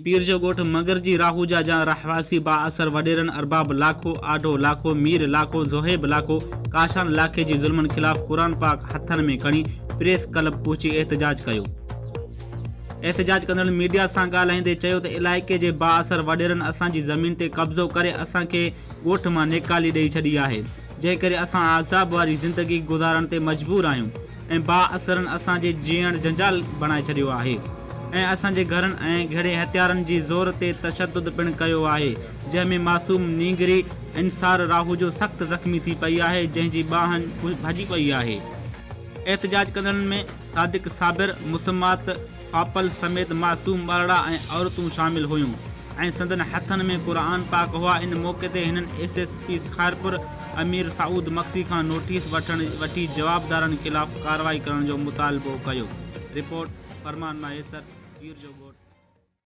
پير جو ڳوٺ منگرجي راهوجا جا رهواسي بااثر وڏيرن ارباب لاکو، آڍو لاکو، مير لاکو، زوهيب لاکو، ڪاشان لاکي جي ظلمن خلاف قرآن پاڪ هٿن ۾ کڻي پريس ڪلب پهچي احتجاج ڪيو. احتجاج ڪندڙن ميڊيا سان ڳالهائيندي چيو ته علائقي جي بااثر وڏيرن اسان جي زمين تي قبضو ڪري اسان کي ڳوٺ مان نيڪالي ڏئي ڇڏي آهي جنهن ڪري اسان عذاب واري زندگي گذارڻ تي مجبور آهيون ۽ بااثرن اسان جي جيئڻ جنجال بڻائي ڇڏيو آهي ۽ اسان جي گهرن ۽ گهڙي هٿيارن جي زور تي تشدد پڻ ڪيو آهي جنهن ۾ معصوم نينگري انصار راهوجو سخت زخمي ٿي پئي آهي جنهن جي ٻانهن ڀڄي پئي آهي. احتجاج ڪندڙن ۾ صادق صابر، مسمات ڦاپل سميت معصوم ٻارڙا ۽ عورتون شامل هيون ۽ سندن هٿن ۾ قرآن پاڪ هئا ان موقعي تي هنن S S P Khairpur Amir Saud Magsi کان نوٽيس وٺڻ وٺي جوابدارن خلاف ڪارروائي ڪرڻ جو مطالبو ڪيو رپورٽ، فرمان مهيسر، پير جو ڳوٺ.